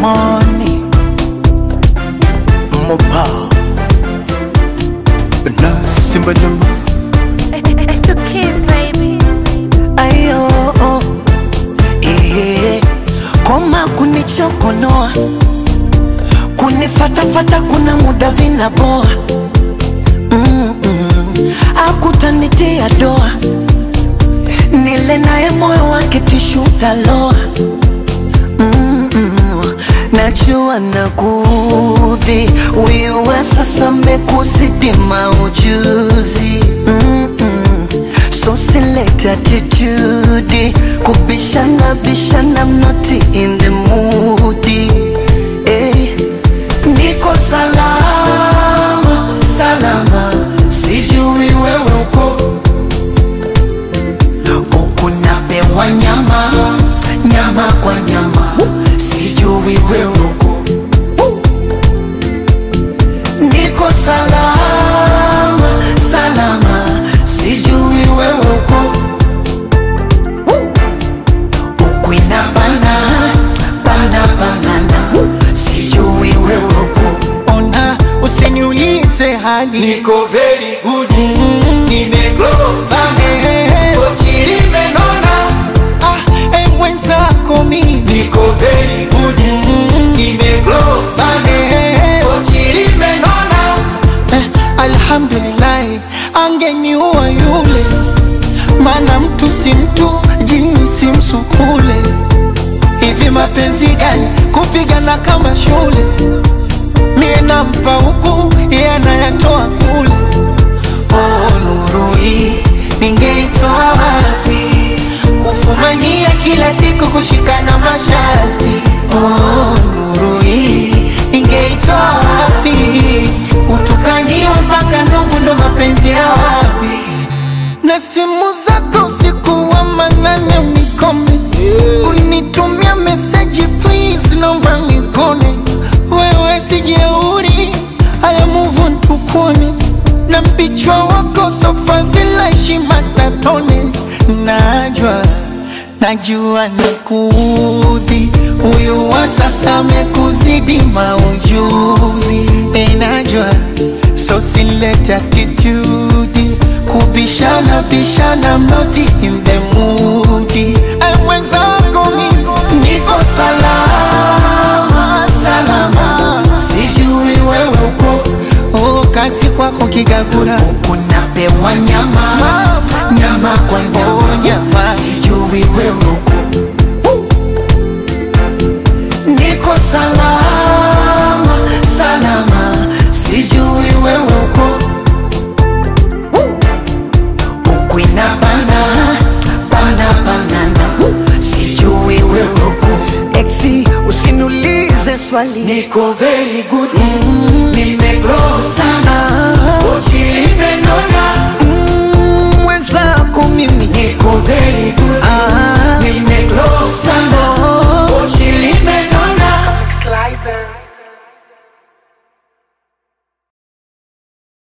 Money Mobile Na Simba Nyama. It's the kids, baby. Ayo, oh, eh, koma kunichokonoa, kunifatafata kuna muda vinaboa. Akutanitia doa, nile naye moyo wake tishu taloa. Najua nakuudhi, wewe sasa mekuzidi maujuzi. So select attitude, kubishana bishana, I'm not in the mood. Eh, niko salama salama, sijui wewe uko huku, napewa nyama nyama kwa nyama, sijui wewe uko. Niko salama salama, sijui wewe uko huku, inabana bana banana, sijui wewe uko. Ona, usiniulize hali, niko very good, nimegrow sana, kochi limenona. Ah, mwenzako mimi niko very good, nimegrow sana, kochi limenona. Alhamdulillah, angeniua yule, maana mtu si mtu, jini si msukule. Hivi mapenzi gani kupigana kama shule? Mie nampa huku, yeye anayatoa kule. Oh, nuru hii ningeitoa wapi? Kufumania kila siku kushikana masharti. Oh, nuru hii ningeitoa wapi? Utukaniwa mpaka ndugu, ndo mapenzi ya wapi? Na simu zako usiku wa manane unikome, unitumia message please, naomba nikone. Wewe si jeuri, haya move on tukone. Na mpichwa wako sofa vila heshima tatone. Najua, najua nakuudhi, huyu wa sasa amekuzidi maujuzi. Najua, so silete attitude, kubishana bishana, I'm not in the mood. Mwenzako mimi niko salama salama, sijui wewe uko. Oh, kazi kwako Kigagura, huku napewa nyama nyama kwa nyama, oh, nyama. Sijui wewe uko. Niko salama salama, sijui wewe uko. Huku inabana bana banana, sijui wewe uko. Exi, usiniulize swali, niko very good, nimegrow sana, kochi limenona.